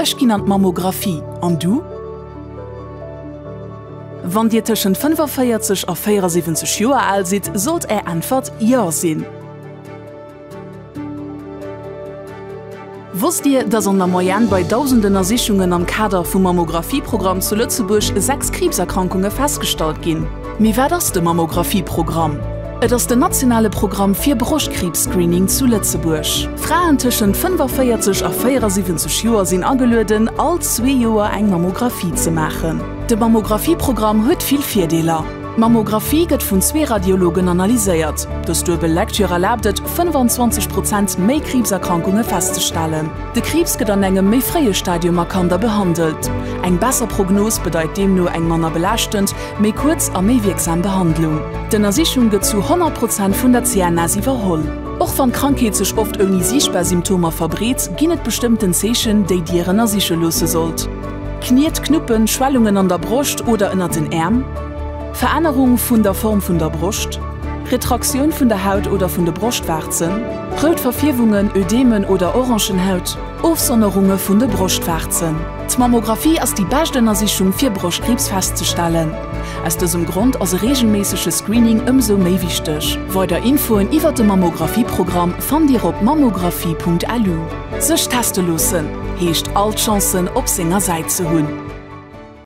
Ech ginn an d'Mammographie, an du? Wann Dir tëschent 45 a 74 Joer al sidd, sollt Är Äntwert Jo sinn. Wosst Dir, dass an der Moyenne bei 1.000 Ënnersichungen am Kader vum Mammographie-Programm zu Lëtzebuerg 6 Kriibserkrankunge festgestallt ginn? Mee wat ass de Mammographie-Programm? Et ass den nationale Programm fir Broschtkriibs-Screening zu Lëtzebuerg. Fraen tëschent 45 a 74 Joer sinn agelueden, all zwee Joer eng Mammographie ze maachen. De Mammographie-Programm huet vill Virdeeler. D'Mammographie gëtt vun zwee Radiologen analyséiert. Dës duebel Lecture erlaabt et, 25 Prozent méi Kriibserkrankunge festzestellen. De Kriibs gëtt an engem méi fréie Stadium erkannt a behandelt. Eng besser Prognos bedeit deemno eng manner belaaschtend, méi kuerz a méi wierksam Behandlung. D'Ënnersichung gëtt zu 100 Prozent vun der CNS iwwerholl. Och wann d'Krankheet sech oft ouni siichtbar Symptomer verbreet, ginn et bestëmmten Zeechen, déi Dir ënnersiche loosse sollt. Kniet, Knuppen, Schwellungen an der Broscht oder ënnert den Äerm, Verännerung vun der Form vun der Broscht, Retraktioun vun der Haut oder vun de Broschtwaarzen, rout Verfierwungen, Ödemen oder Orangenhaut, Ofsonnerunge vun de Broschtwaarzen. D'Mammographie ass déi bescht Ënnersichung fir Broschtkriibs festzestellen. Aus dësem Grond ass e reegelméissege Screening ëmsou méi wichteg. Weider Infoen iwwer de Mammographie-Programm fannt Dir op mammographie.lu. Sech teste loossen heescht all d'Chancen op senger Säit ze hunn.